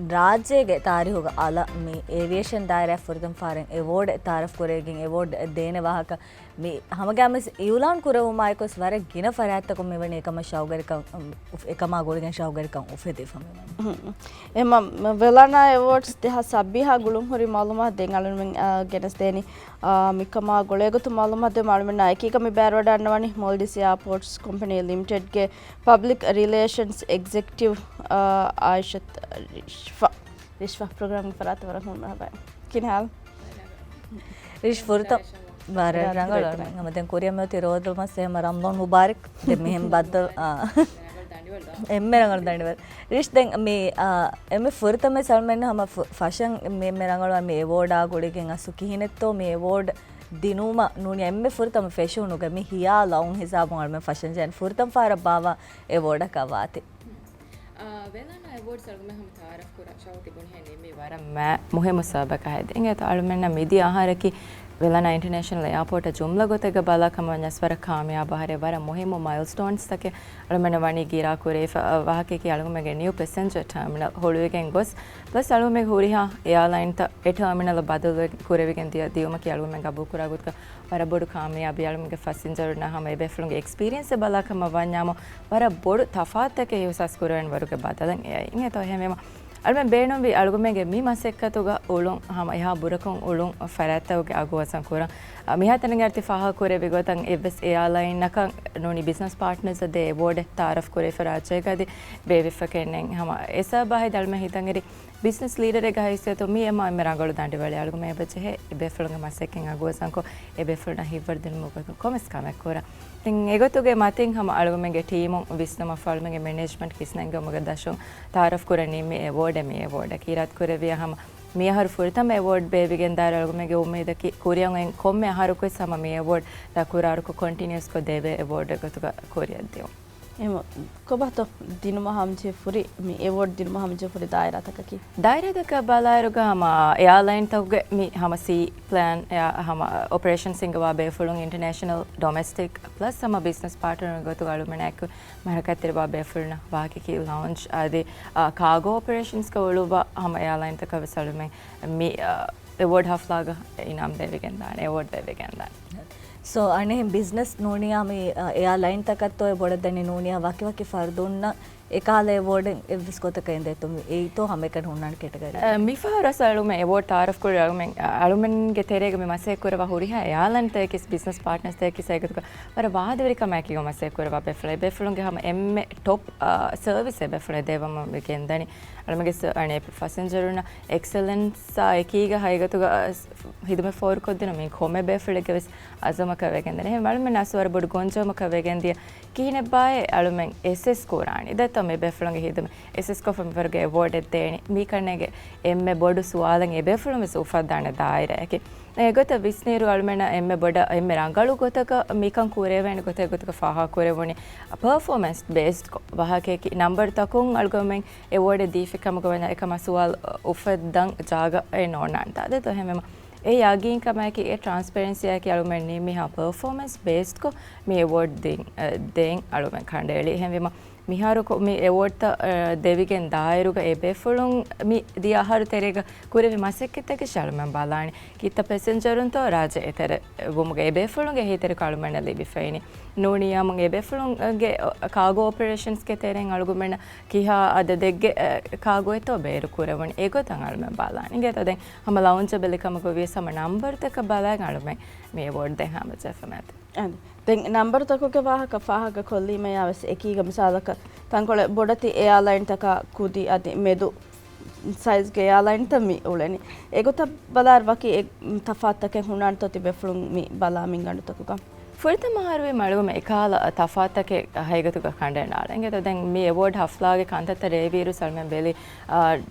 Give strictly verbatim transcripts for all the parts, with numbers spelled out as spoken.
ރާއްޖޭގެ ތާރީހުގަ އަލަށް މި އޭވިއޭޝަން ދާއިރާ ފުރަތަމަ ފަހަރަށް އެވޯޑް ތައާރަފް ކުރެވިގެން އެވޯޑް ދޭނެ ވާހަކަ މި ހަމަގައިމުވެސް އިއުލާން ކުރެވުމާއެކުވެސް ވަރަށް ގިނަ ފަރާތްތަކުން މިވަނީ އެކަމަށް ޝައުގުވެރިކަން، އުފް، އެކަމާ ގުޅިގެން ޝައުގުވެރިކަން އުފެދިފަ މިވަނީ. އެމަ، ވެލާނާ އެވޯޑްސް ދެހާސް ސައްބީސް ގުޅުންހުރި މައުލޫމާތު ދެން އަޅުމެން، އާ، ގެނެސްދޭނީ، އާ، މިކަމާ ގުޅޭގޮތުން މައުލޫމާތު ދެމުން އަޅުމެންނާ އެކީގަ މި ބައިވެރިވަޑައިގަންނަވަނީ މޯލްޑިވްސް އެއާޕޯޓްސް ކޮމްޕެނީ ލިމިޓެޑްގެ ޕަބްލިކް ރިލޭޝަންސް އެގްޒެކެޓިވް، އާ، އާއިޝަތު ރިޝްފާ. ރިޝްފާ ޕްރޮގްރާމްގެ ފަރާތުން ވަރަށް ހުންނަ ބައެއް. ކިހިނެއް ހާލު؟ ރިޝް ފުރަތަމަ ވަރަށް ރަނގަޅު. ހަމަ ދެން ކުރިއަށް މިއޮތީ ރޯދަ މަސް، ހަމަ ރަމަޟާން މުބާރަކް. ދެން މިހެން ބައްދަލު، އާ. އެންމެ ރަނގަޅު ދަނޑިވަރު. ރިޝް ދެން މި، އާ، އެންމެ ފުރަތަމަ ސަލްމެން ހަމަ ފަ-، ފަށަން މި އެންމެ ރަނގަޅު މި އެވޯޑާ ގުޅިގެން އަސްލު ކިހިނެއްތޯ މި އެވޯޑް ދިނުމަށް ނޫނީ އެންމެ ފުރަތަމަ ފެށުނުގެ މި ހިޔާލު އައުން ހިސާބުން އަޅުމެން ފަށަން ޖެހެން ފުރަތަމަ ފަހަރަށް ބާއްވާ އެވޯޑަކަށް ވާތީ. އާ، ވެލާނާ އެވޯޑްސް އަޅުގަނޑުމެން ހަމަ ތައާރަފް ކުރަން ޝައުގު ތިބުނިހެން ނިންމީ ވަރަށް މާ-، މުހިއްމު ސަބަބަކަށް ހައިދި. އިނގޭތޯ އަޅުމެންނަށް މިދިޔަ އަހަރަކީ ވެލާނާ އިންޓަރނޭޝަނަލް އެއާޕޯޓަށް ޖުމްލަ ގޮތެއްގަ ބަލާ ކަމަށް ވަންޏާސް ވަރަށް ކާމިޔާބު އަހަރެއް، ވަރަށް މުހިއްމު މައިލްސްޓޯންސްތަކެއް އަޅުމެންނަށް ވަނީ ގިރާ ކުރެވިފަ-، ވާހަކައަކީ އަޅުގަނޑުމެންގެ ނިއު ޕެސެންޖަރ ޓާމިނަލް ހުޅުވިގެން ގޮސް، ޕްލަސް އަޅުގަނޑުމެންގެ ހުރިހާ އެއާލައިންތައް އެ ޓާމިނަލަށް ބަދަލު ކުރެވިގެން ދިޔަ-، ދިޔުމަކީ އަޅުގަނޑުމެން ގަބޫލުކުރާ ގޮތުގަ ވަރަށް ބޮޑު ކާމިޔާބީ. އަޅުމެންގެ ފަސިންޖަރުންނާ ހަމަ އެބޭފުޅުންގެ އެކްސްޕީރިއެންސް ބަލާ ކަމަށް ވަންޏާމު، ވަރަށް ބޮޑު ތަފާތުތަކެއް އިހުސާސް ކުރެވޭނެ ވަރުގެ ބަދަލެއް އެއީ. އިނގޭތޯ އެހެންވީމަ، އަޅުމެން ބޭނުންވީ އަޅުގަމެންގެ މި މަސައްކަތުގަ އުޅުން ހަމަ އެހާ ބުރަކޮށް އުޅުން ފަރާތްތަކުގެ އަގު ވަޒަން ކުރަން. އަ، މިހާތަނަށް އަރިތި ފާހަގަ ކުރެއްވި ގޮތަށް އެއްވެސް އެއާލައިންއަކަށް ނޫނީ ބިޒްނަސް ޕާޓްނަރސްއަށް ދޭ އެވޯޑެއް ތައާރަފް ކުރެވިފަ ރާއްޖޭގަ އަދި ބޭއްވިފަ ކެންނެން ހަމަ އެ ސަބަބާ ހައިދި އަޅުމެން ހިތަށް އެރި ބިޒްނަސް ލީޑަރެއްގެ ހައިސިއްޔަތުން މީ އެމާ އެންމެ ރަނގަޅު ދަނޑިވަޅެއް. އަޅުގަމެން އެބަޖެހޭ އެބޭފުޅުންގެ މަސައްކަތް އަގުވަޒަންކޮށް، އެބޭފުޅުންނަށް ހިތްވަރު ދިނުމުގެ ކޮންމެސް ކަމެއް ކުރަން. ތިން އެގޮތުގެ މަތިން ހަމަ އަޅުގަމެންގެ ޓީމުން ވިސްނުމަށްފަހު އަޅުމެންގެ މެނޭޖްމަންޓް ކިސްނެންގެ އުމުގެ ދަށުން ތައާރަފް ކުރަން ނިންމި އެވޯޑެއް މި އެވޯޑަކީ. އިރާދަ ކުރެއްވިޔާ ހަމަ މިއަހަރު ފުރަތަމަ އެވޯޑް ބޭއްވިގެން ދާއިރު އަޅުގަމެންގެ އުއްމީދަކީ ކުރިއަށް އޮތް ކޮންމެ އަހަރަކުވެސް ހަމަ މި އެވޯޑް ތަކުރާރުކޮށް ކޮންޓިނިއުސްކޮށް ދެވޭ އެވޯޑެއް ގޮތުގަ ކުރިއަށް ދިޔުން. އެހެން ކޮބާތޯ ދިނުމަށް ހަމަޖެހިފަ ހުރި، މި އެވޯޑް ދިނުމަށް ހަމަޖެހިފަ ހުރި ދާއިރާތަކަކީ؟ ދާއިރާތަކަށް ބަލާއިރުގަ ހަމަ އެއާލައިންތަކުގެ މި ހަމަ ސީ ޕްލޭން، އެ، ހަމަ އޮޕަރޭޝަންސް ހިންގަވާ ބޭފުޅުން އިންޓަރނޭޝަނަލް ޑޮމެސްޓިކް ޕްލަސް ހަމަ ބިޒްނަސް ޕާޓްނަރ ގޮތުގަ އަޅުމެންނާއެކު މަރަކަތްތެރިވާ ބޭފުޅުންނަށް ވާހަކައަކީ ލައުންޖް އަދި، އާ، ކާގޯ އޮޕަރޭޝަންސްގަ އުޅުއްވާ ހަމަ އެއާލައިންތަކަށް ވެސް އަޅުމެން މި، އާ، އެވޯޑް ހަފްލާގަ އިނާމް ދެވިގެން ދާނެ، އެވޯޑް ދެވިގެން ދާނެ. ސޯ، އަނެއް ބިޒްނަސް ނޫނިއްޔާ މި، އަ، އެއާލައިންތަކަށްތޯ އެ ބޮޑަށް ދަނީ ނޫނިއްޔާ ވަކިވަކި ފަރުދުންނަށް އެކަހަލަ އެވޯޑެއް އެއްވެސް ގޮތަކަށް އެނދޭތޯ މި އެއީތޯ ހަމައެކަނި ހުންނާނެ ކެޓަގަރީ؟ އަ، މިފަހަރު އަސް އަޅުމެން އެވޯޑް ތައާރަފް ކުރި އަޅުމެން، އަ، އަޅުމެންގެ ތެރޭގަ މި މަސައްކަތް ކުރައްވާ ހުރިހާ އެއާލައިންތަކެސް ބިޒްނަސް ޕާޓްނަރސްތަކެސް އެގޮތުގަ ވަރަށް ވާދަވެރިކަމާއެކީގަ މަސައްކަތް ކުރައްވާ ބޭފުޅުން އެބޭފުޅުންގެ ހަމަ އެންމެ ޓޮޕް، އަ، ސަރވިސް އެބޭފުޅުން ދެއްވަމުން ގެންދަނީ. އަޅުމެންގެ ސަ-، އަނެއް ފަސިންޖަރުންނަށް އެކްސެލެންސްއާ އެކީގަ ހަގީގަތުގަ އަސް ހިދުމަތް ފޯރުކޮށްދިނުމީ ކޮންމެ ބޭފުޅެއްގެ ވެސް އަޒުމަކަށް ވެގެންދަނީ. އެހެން އަޅުމެން އަސް ވަރަށް ބޮޑު ގޮންޖެހުމަކަށް ވެގެންދިޔަ ކިހިނެއްބާއޭ އަޅުމެން އެސެސް ކުރާނީ؟ ދެއްތޯ މި ބޭފުޅުންގެ ހިދުމަތް އެސެސްކޮށްފަ މިވަރުގެ އެވޯޑެއް ދޭނީ؟ މީ ކަންނޭނގެ އެންމެ ބޮޑު ސުވާލެއް އެބޭފުޅުން ވެސް އުފައްދާނެ ދާއިރާއަކީ. އެގޮތަށް ވިސްނިއިރު އަޅުމެންނަށް އެންމެ ބޮޑަށް، އެންމެ ރަނގަޅު ގޮތަކަށް މިކަން ކުރެވޭނެ ގޮތެއް ގޮތަކަށް ފާހަގަ ކުރެވުނީ ޕަރފޯމެންސް ބޭސްޑްކޮށް. ވާހަކައަކީ ނަންބަރުތަކުން އަޅުގަމެން އެވޯޑެއް ދީފި ކަމުގަ ވަންޏާ އެކަމާ ސުވާލު އުފައްދަން ޖާގައެއް ނޯންނާނެ. ތާދެތޯ އެހެންވީމަ އެ ޔަގީންކަމާއެކީ އެ ޓްރާންސްޕެރެންސީއާއެކީ އަޅުމެން ނިންމީހާ ޕަރފޯމެންސް ބޭސްޑްކޮށް މި އެވޯޑް ދިން، އަ، ދޭން އަޅުމެން ކަނޑައެޅީ. އެހެންވީމަ މިހާރު ކޮ-، މި އެވޯޑްތައް، އަ، ދެވިގެން ދާއިރުގަ އެބޭފުޅުން މި ދިޔަ އަހަރު ތެރޭގަ ކުރެއްވި މަސައްކަތްތަކެއް އަޅުމެން ބަލާނީ. ކިތައް ޕެސެންޖަރުންތޯ ރާއްޖެ އެތެރެ ވުމުގެ އެބޭފުޅުންގެ އެހީތެރިކޮށް އަޅުމެންނަށް ލިބިފައިނީ. ނޫނިއްޔާމު އެބޭފުޅުންގެ ކާގޯ އޮޕަރޭޝަންސްގެ ތެރެއިން އަޅުގަމެންނަށް ކިހާ އަދަދެއްގެ، އަ، ކާގޯއެއްތޯ ބޭރު ކުރެވުނީ. އެގޮތަށް އަޅުމެން ބަލާނީ. އިނގޭތޯ ދެން ހަމަ ލައުންޖަށް ބެލި ކަމަކު ވިޔަސް ހަމަ ނަންބަރުތަކަށް ބަލައިގެން އަޅުމެން މި އެވޯޑް ދޭން ހަމަޖެހިފަ މިއަދު. އަދި ދެން ނަންބަރުތަކުގެ ވާހަކަ ފާހަގަ ކޮށްލީމަޔާ ވެސް އެކީގަ މިސާލަކަށް ތަންކޮޅެއް ބޮޑެތި އެއާލައިންތަކާ ކުދި އަދި މެދު ސައިޒްގެ އެއާލައިންތައް މި އުޅެނީ. އެގޮތަށް ބަލާއިރު ވަކި އެ ތަފާތުތަކެއް ހުންނާނެތޯ ތިބޭފުޅުން މި ބަލާ މިންގަނޑުތަކުގަ؟ ފުރަތަމަ އަހަރުވީ މައުލޫމަ އެކާލަ ތަފާތުތަކެއް ހަގީގަތުގަ ކަނޑައަޅަން. އިނގޭތޯ ދެން މި އެވޯޑް ހަފްލާގެ ކަންތައްތައް ރޭވިއިރު ސަލްމެން ބެލި، އާ،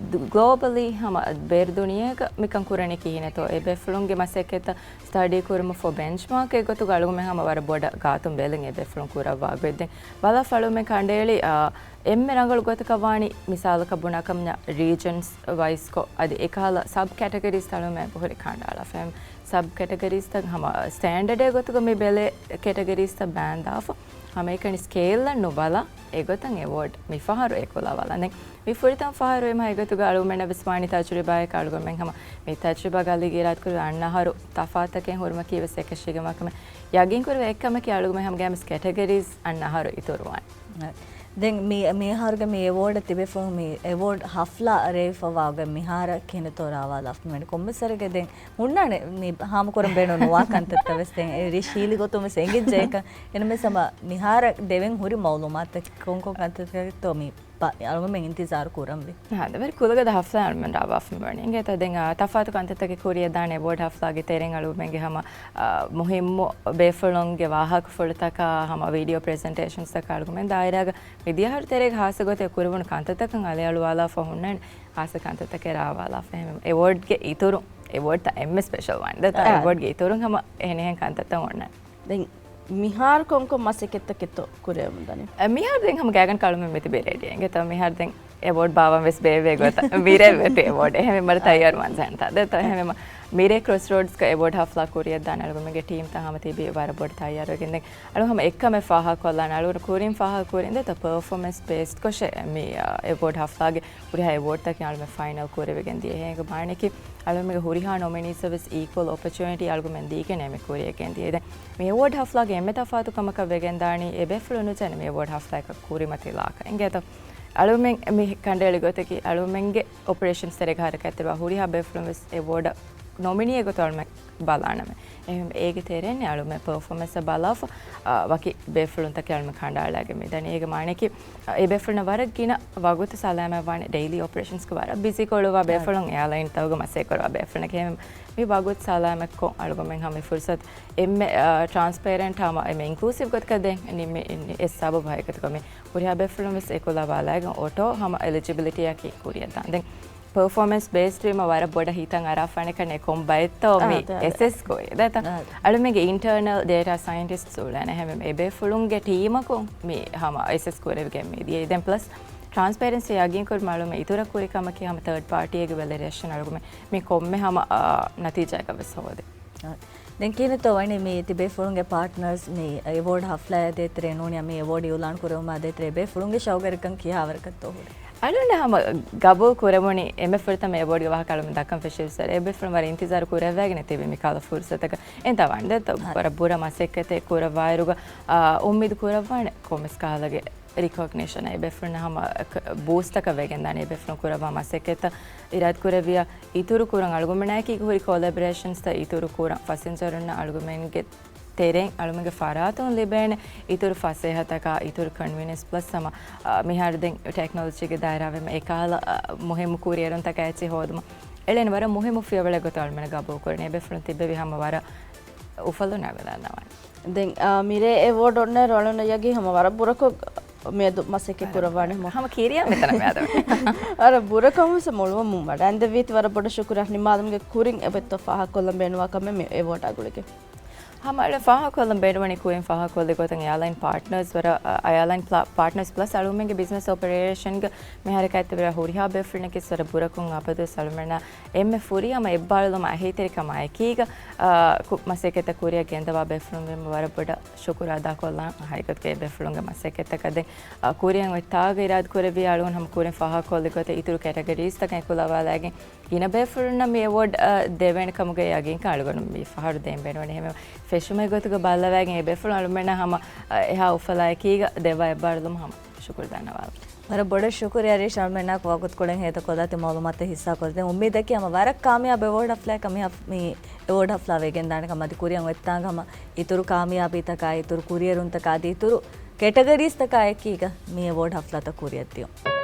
ގްލޯބަލީ ހަމަ ބޭރު ދުނިޔޭގަ މިކަން ކުރަނީ ކިހިނެއްތޯ އެބޭފުޅުންގެ މަސައްކަތްތައް ސްޓަޑީ ކުރުމަށްފަހު ބެންޗްމާކެއް ގޮތުގަ އަޅުގަމެން ހަމަ ވަރަށް ބޮޑަށް ގާތުން ބެލިން އެބޭފުޅުން ކުރައްވާ ގޮތް. ދެން ބަލާފަ އަޅުގަމެން ކަނޑައެޅި، އާ، އެންމެ ރަނގަޅު ގޮތަކަށް ވާނީ މިސާލަކަށް ބުނާކަމަށް ރީޖަންސް ވައިސްކޮށް އަދި އެކަހަލަ ސަބް ކެޓަގަރީސް އަޅުގަނޑުމެން ހުރި ކަނޑައަޅާފަ. ސަބް ކެޓަގަރީސްތައް ހަމަ ސްޓޭންޑަޑޭ ގޮތުގަ މި ބެލޭ ކެޓަގަރީސްތައް ބާންދާފަ. ހަމައެކަނި ސްކޭލްއަށް ނުބަލާ އެގޮތަށް އެވޯޑް މިފަހަރު އެކުލަވާލާ. ދެން މި ފުރިތަމަ ފަހަރު އެމަ އެގޮތުގަ އަޅުގަނޑަށް ވެސް ވާނީ ތަޖުރިބާއެއް އަޅުގަނޑުމެން ހަމަ މި ތަޖުރިބާގަ އަލިގެ އިރާދަކުރި އަންނަ އަހަރު ތަފާތަކެއް ހުރުމަކީ ވެސް އެކަށީގެންވާކަމެއް ޔަގީންކުރެވޭ. އެއްކަމަކީ އަޅުގަނޑުމެން ހަމަ ގައިމުވެސް ކެޓަގަރީސް އަންނަ އަހަރު އިތުރުވާނެ. ދެން މި، މިހާރުގެ މި އެވޯޑަށް ތިބޭފުޅުން މި އެވޯޑް ހަފްލާ ރޭވިފަވާގެ މިހާރަށް ކިހިނެއްތޯ ރާވާލާފަ މިވަނީ؟ ކޮންމެސް ވަރެއްގެ ދެން ހުންނާނެ މި ހާމަކުރަން ބޭނުން ނުވާ ކަންތައްތައް ވެސް ދެން އެ ރީ ޝީލި ގޮތުން ވެސް އެނގިއްޖެ އެކަން. އެނަމެސް ހަމަ މިހާރަށް ދެވެން ހުރި މައުލޫމާތަކީ ކޮންކޮން ކަންތައްތަކެއްތޯ މި ބަ-، އަޅުގަނޑުމެން އިންތިޒާރު ކުރަންވީ. ހާދަވެރި ކުލަގަދަ ހަފްލާ އަޅުމެން ރާވާފަ މިވަނީ. އިނގޭތަ ދެން، އާ، ތަފާތު ކަންތައްތަކެއް ކުރިއަށްދާނެ އެވޯޑް ހަފްލާގެ ތެރެއިން އަޅުގަނޑުމެންގެ ހަމަ، އާ، މުހިއްމު ބޭފުޅުންގެ ވާހަކަފުޅުތަކާ ހަމަ ވީޑިއޯ ޕްރެޒެންޓޭޝަންސްތަކާ އަޅުގަނޑުމެން ދާއިރާގަ މިދިޔަހަރު ތެރޭގަ ހާއްސަ ގޮތެއް ކުރެވުނު ކަންތައްތަކަށް އަލިއަޅުވާލާފަ ހުންނަން ހާއްސަ ކަންތައްތަކެއް ރާވާލާފަ. އެވޯޑްގެ އިތުރުން، އެވޯޑްތައް އެންމެ ސްޕެޝަލް ވާނެ. ދެތަ އާ. އެވޯޑްގެ އިތުރުން ހަމަ އެހެނިހެން ކަންތައްތައް އޮންނަން. ދެން މިހާރު ކޮންކޮން މަސައްކަތްތަކެއްތޯ ކުރެވެމުންދަނީ؟ އަ، މިހާރު ދެން ހަމަ ގާތްގަނޑަކަށް އަޅުމެން މިތިބީ ރެޑީ. އިނގޭތަ މިހާރު ދެން އެވޯޑް ބާވަން ވެސް ބޭއްވޭ ގޮތަށް މިރޭ ވެތި އެވޯޑް. އެހެން މި ވަރަށް ތައްޔާރު މަންޒަރުތައް. ދެން ތަ-، އެހެން މި މިރޭ ކްރޮސްރޯޑްސްގަ އެވޯޑް ހަފްލާ ކުރިއަށްދާނެ އަޅުގަނޑުމެންގެ ޓީމްތައް ހަމަ ތިބީ ވަރަށް ބޮޑު ތައްޔާރުވެގެން. ދެން އަޅު ހަމަ އެއްކަމެއް ފާހަގަކޮށްލާނެ. އަޅު ކުރިން ފާހަގަކުރިން ދެތަ ޕަރފޯމެންސް ބޭސްޑްކޮށެ މި، އ، އެވޯޑް ހަފްލާގެ ހުރިހާ އެވޯޑްތަކެއް އަޅުމެން ފައިނަލް ކުރެވިގެން ދިޔަ. އެހެން މާނައަކީ އަޅުމެންގެ ހުރިހާ ނޮމިނީސް ވެސް އީކުއަލް އޮޕަޗުނިޓީ އަޅުގަނޑުމެން ދީގެން މި ކުރިއަށް ގެންދިޔަ. ދެން މި އެވޯޑް ހަފްލާގެ އެންމެ ތަފާތު ކަމަކަށް ވެގެންދާނީ އެ ބޭފުޅުން ނުޖެހޭނެ މި އެވޯޑް ހަފްލާއަކަށް ކުރިމަތިލާކަށް. އިނގޭތަ އަޅުމެން މި ކަނޑައެޅި ގޮތަކީ އަޅުމެންގެ އޮޕަރޭޝަންސް ތެރޭގަ ހަރަކާތްތެރިވާ ހުރިހާ ބޭފުޅުން ވެސް އެވޯޑަށް ނޮމިނީއެއް ގޮތަށް އަޅުމެން ބަލާނަމޭ. އެހެން އޭގެ ތެރޭން އަޅުމެން ޕަރފޯމެންސް ބަލާފަ، އާ، ވަކި ބޭފުޅުންތަކެއް އަޅުމެން ކަނޑައަޅާގެން މިދަނީ. އޭގެ މާނައަކީ، އާ، އެ ބޭފުޅުންނަށް ވަރަށް ގިނަ ވަގުތު ސަލާމަތް ވާނެ ޑެއިލީ އޮޕަރޭޝަންސްގަ ވަރަށް ބިޒީ ކޮޅުވާ ބޭފުޅުން އެއާލައިންތަކުގަ މަސައްކަތް ކުރައްވާ ބޭފުޅުންނަކީ. އެހެން މި ވަގުތު ސަލާމަތްކޮށް އަޅުގަނޑުމެން ހަމަ މި ފުރުސަތު އެންމެ، އާ، ޓްރާންސްޕޭރެންޓް ހަމަ އެންމެ އިންކްލޫސިވް ގޮތަކަށް ދޭން ނިންމި، އިން-، އެ ސަބަބު ހަގީގަތުގަ މި ހުރިހާ ބޭފުޅުން ވެސް އެކުލަވާލާގެން އޮޓޯ ހަމަ އެލިޖިބިލިޓީއަކީ ކުރިއަށްދާން. ދެން ޕަރފޯމެންސް ބޭސްޑް ވީމަ ވަރަށް ބޮޑަށް ހިތަށް އަރާފާނެ ކަން އެ ކޮން ބައެއްތޯ މި އާ، އަދެ، އަދެ. އެސެސް ކުރީ. ދެތަ؟ އާ. އަޅުމެންގެ އިންޓަރނަލް ޑޭޓާ ސައިންޓިސްޓް އުޅޭނެ ހަމަ އެ ބޭފުޅުންގެ ޓީމަކުން މި ހަމަ އެސެސް ކުރެވިގެން މި ދިޔައީ. ދެން ޕްލަސް ޓްރާންސްޕޭރެންސީ ޔަގީން ކުރުމަށް އަޅުމެން އިތުރަށް ކުރި ކަމަކީ ހަމަ ތާޑް ޕާޓީއެއްގެ ވެލިޑޭޝަން އަޅުގަނޑުމެން މި ކޮންމެ ހަމަ، އާ، ނަތީޖާއަކަށް ވެސް ހޯދޭ. ދެން ކިހިނެއްތޯ ވަނީ މި ތިބޭފުޅުންގެ ޕާޓްނަރސް މި އެވޯޑް ހަފްލާއާ ދޭތެރޭ ނޫނިއްޔާ މި އެވޯޑް އިއުލާން ކުރެވުމާ ދޭތެރޭ ބޭފުޅުންގެ ޝައުގުވެރިކަން ކިހާވަރަކަށްތޯ ހުރީ؟ އަޅުގަނޑު ހަމަ ގަބޫލު ކުރެވުނީ އެންމެ ފުރަތަމަ އެވޯޑްގެ ވާހަކަ އަޅުގަނޑު ދައްކަން ފެށިއްސަރ އެ ބޭފުޅުން ވަރަށް އިންތިޒާރު ކުރެވިގެން ތިބި މި ކަހަލަ ފުރުސަތަކަށް. އެންތާ ވާނެ ދެތޯ ހަ. ވަރަށް ބުރަ މަސައްކަތެއް ކުރައްވާއިރުގަ، އާ، އުއްމީދު ކުރައްވާނެ ކޮންމެސް ކަހަލަގެ ރިކޮގްނިޝަން އެ ބޭފުޅުން ހަމަ ބޫސްޓަކަށް ވެގެންދާނެ އެ ބޭފުޅުން ކުރައްވާ މަސައްކަތްތައް އިރާދަކުރެއްވިޔާ އިތުރު ކުރަން އަޅުގަނޑުމެންނާއެކީ ހުރި ކޮލެބަރޭޝަންސްތައް އިތުރު ކުރަން ފަސިންޖަރުންނަށް އަޅުގަނޑުމެންގެ ތެރެއިން އަޅުމެންގެ ފަރާތުން ލިބޭނެ އިތުރު ފަސޭހަތަކާ، އިތުރު ކޮންވީނިއެންސް ޕްލަސް ހަމަ، އާ، މިހާރު ދެން ޓެކްނޮލޮޖީގެ ދާއިރާވެމަ އެކަހަލަ، އާ، މުހިއްމު ކުރިއެރުންތަކާ އެއްޗެއް ހޯދުމަށް އެޅެން ވަރަށް މުހިއްމު ފިޔަވަޅެއް ގޮތަށް އަޅުމެން ގަބޫލު ކުރަނީ. އެ ބޭފުޅުން ތިއްބެވި ހަމަ ވަރަށް އުފަލުން އަވިލާންނަވާނެ. ދެން، އާ، މިރޭ އެވޯޑް އޮންނައިރު އަޅުން ޔަގީ ހަމަ ވަރަށް ބުރަކޮށް މިއަދު މަސައްކަތް ކުރައްވާނެ ހަމަ. ހަމަ ކިރިޔާ މިތަނަށް މިއާދަމެ. ވަރަށް ބުރަކޮށް ހަމަ މޮޅުވަމުން ވަޑައިންދެއްވީތި ވަރަށް ބޮޑަށް ޝުކުރާ. ނިމާލުމުގެ ކުރިން އެބައްތޯ ފާހަގަކޮށްލަން ބޭނުންވާ ކަމެއް މި އެވޯޑާ ގުޅިގެން. ހަމަ އަޅެ ފާހަގަކޮށްލަން ބޭނުންވަނީ ކުރިން ފާހަގަކޮށްލި ގޮތުން އެއާލައިން ޕާޓްނަރސް ވަރަށް، އަ، އެއާލައިން ޕްލާ-، ޕާޓްނަރސް ޕްލަސް އަޅުމެންގެ ބިޒްނަސް އޮޕަރޭޝަންގެ މިހާރަކަށް އެތިބެރި ހުރިހާ ބޭފުޅުންނަކީ ވަރަށް ބުރަކޮށް އަބަދުވެސް އަޅުމެންނާ އެންމެ ފުރިހަމަ އެއްބާރުލުމާ އެހީތެރިކަމާ އެކީގަ، އާ، ކު-، މަސައްކަތްތައް ކުރިއަށް ގެންދަވާ ބޭފުޅުން ވީމަ ވަރަށް ބޮޑަށް ޝުކުރު އަދާކޮށްލާން. ހަގީގަތުގައި އެ ބޭފުޅުންގެ މަސައްކަތްތަކަށް ދެން، އާ، ކުރިއަށް އޮތްތާގަ އިރާދަ ކުރެއްވިޔާ އަޅުގަނޑު ހަމަ ކުރިން ފާހަގަކޮށްލި ގޮތަށް އިތުރު ކެޓަގަރީސްތަކެއް އެކުލަވާލައިގެން ގިނަ ބޭފުޅުންނަށް މި އެވޯޑް، އާ، ދެވޭނެ ކަމުގެ ޔަގީންކަން އަޅުގަނޑު މި ފަހަރު ދޭން ބޭނުންވަނީ. އެހެންވެ ފެށުމެއް ގޮތުގަ ބައްލަވައިގެން އެ ބޭފުޅުން އަޅުމެންނަށް ހަމަ، އާ، އެހާ އުފަލާއެކީގަ ދެއްވާ އެއްބާރުލުމަށް ހަމަ ޝުކުރު ދަންނަވާލަން. ވަރަށް ބޮޑަށް ޝުކުރިއްޔާ ރީޝް އަޅުމެންނާ ވަގުތުކޮޅެއް ހޭދަކޮށްލާތި މައުލޫމާތު ހިއްސާކޮށްދޭން. އުއްމީދަކީ ހަމަ ވަރަށް ކާމިޔާބު އެވޯޑް ހަފްލާއެއް ކަމަށް މި އެވޯޑް ހަފްލާ ވެގެންދާނެ ކަމަށް. އަދި ކުރިއަށް އޮތްތާނގަ ހަމަ އިތުރު ކާމިޔާބީތަކާ، އިތުރު ކުރިއެރުންތަކާ، އަދި އިތުރު ކެޓަގަރީސްތަކާ އެކީގަ މި އެވޯޑް ހަފްލާތައް ކުރިއަށް ދިޔުން.